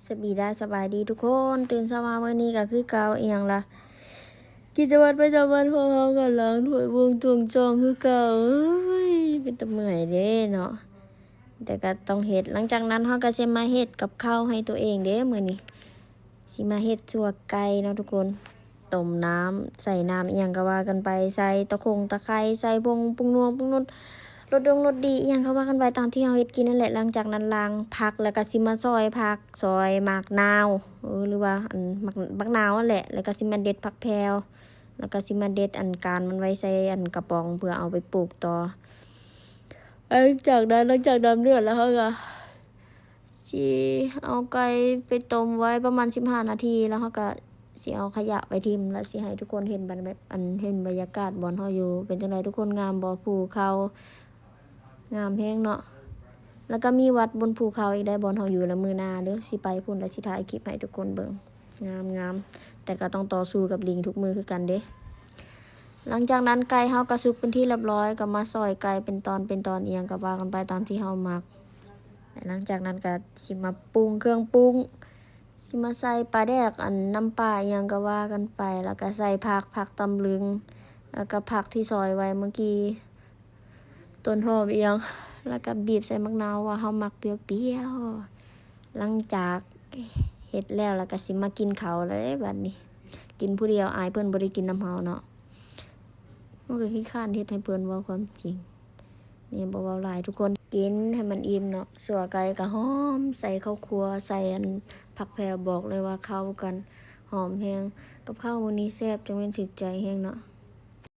ສະບີດາ ສະບາຍດີທຸກຄົນ. ຕື່ນເຊົ້າມາມື້ນີ້ກໍຄືເກົ່າ ອີ່ຫຍັງລະ ກິດຈະວັດປະຈຳວັນຂອງເຮົາກໍລ້າງຖ້ວຍວົງຕົງຈອງຄືເກົ່າ. ເອີຍ ເປັນຕາເມື່ອຍເດ້ເນາະ ແຕ່ກໍຕ້ອງເຮັດ. ຫຼັງຈາກນັ້ນເຮົາກໍຊິມາເຮັດກັບເຂົ້າໃຫ້ຕົວເອງເດ້ມື້ນີ້. ຊິມາເຮັດຊົ່ວໄກ່ເນາະທຸກຄົນ. ຕົ້ມນ້ຳ ໃສ່ນ້ຳອີ່ຫຍັງກໍວ່າກັນໄປ ໃສ່ຕະຂົງຕະໄຄ ໃສ່ຜົງປຸງນົວ ປຸງນົດ ລົດດົງລົດດີອີ່ຫຍັງກໍວ່າກັນໄປ ຕາມທີ່ເຮົາເຮັດກິນນັ້ນແຫຼະ. ຫຼັງຈາກນັ້ນລ້າງຜັກ ແລ້ວກໍຊິມາຊອຍຜັກ ຊອຍໝາກນາວ ເອີ ຫຼືວ່າອັນໝາກ ບັກນາວຫັ້ນແຫຼະ. ແລ້ວກໍຊິມາເດັດຜັກແພວ ແລ້ວກໍຊິມາເດັດອັນການມັນໄວ້ໃສ່ອັນກະປ໋ອງ ເພື່ອເອົາໄປປູກຕໍ່. ຫຼັງຈາກນັ້ນ ຫຼັງຈາກນ້ຳເດືອດແລ້ວ ເຮົາກໍ ຊິເອົາໄກ່ໄປຕົ້ມໄວ້ປະມານສິບຫ້ານາທີ ແລ້ວເຮົາກໍຊິເອົາຂະຫຍະໄປຖິ້ມ ແລ້ວຊິໃຫ້ທຸກຄົນເຫັນບັນ ແບບ ອັນ ເຫັນບັນຍາກາດບ່ອນເຮົາຢູ່. ເປັນຈັ່ງໃດທຸກຄົນ ງາມບໍ່? ພູເຂົາງາມແຮງເນາະ. ແລ້ວກໍມີວັດບົນພູເຂົາອີກໄດ໋ ບ່ອນເຮົາຢູ່. ແລ້ວມື້ໜ້າເດີ ຊິໄປພຸ້ນ ແລ້ວຊິຖ່າຍຄລິບໃຫ້ທຸກຄົນເບິ່ງ. ງາມໆ ແຕ່ກໍຕ້ອງຕໍ່ສູ້ກັບລິງທຸກມື້ຄືກັນເດ້. ຫຼັງຈາກນັ້ນໄກ່ເຮົາກໍສຸກເປັນທີ່ລຽບຮ້ອຍ ກໍມາຊອຍໄກ່ເປັນຕອນເປັນຕອນ ອີ່ຫຍັງກໍວ່າກັນໄປຕາມທີ່ເຮົາມັກ. ແລະ ຫຼັງຈາກນັ້ນກໍຊິມາປຸງເຄື່ອງປຸງ ຊິມາໃສ່ປາແດກ ອັນ ນ້ຳປາ ອີ່ຫຍັງກໍວ່າກັນໄປ. ແລ້ວກໍໃສ່ຜັກ ຜັກຕຳລຶງ ແລ້ວກໍຜັກທີ່ຊອຍໄວ້ເມື່ອກີ້ ຕົ້ນຫອມອີ່ຫຍັງ ແລ້ວກໍບີບໃສ່ໝາກນາວ ວ່າເຮົາມັກປຽວໆ. ຫຼັງຈາກເຮັດແລ້ວ ແລ້ວກໍຊິມາກິນເຂົ້າແລ້ວເດ້ບັດນີ້. ກິນຜູ້ດຽວ ອາຍເພິ່ນບໍ່ໄດ້ກິນນຳເຮົາເນາະ. ມັນກໍຂີ້ຄ້ານເຮັດໃຫ້ເພິ່ນ ເວົ້າຄວາມຈິງ ນີ້ບໍ່ເວົ້າຫຼາຍທຸກຄົນ. ກິນໃຫ້ມັນອີ່ມເນາະ. ຊົ່ວໄກ່ກໍຫອມ ໃສ່ເຂົ້າຂົ້ວ ໃສ່ອັນ ຜັກແພວ ບອກເລີຍວ່າເຂົ້າກັນ ຫອມແຮງ. ກັບເຂົ້າມື້ນີ້ແຊບ ຈັ່ງແມ່ນຖືກໃຈແຮງເນາະ.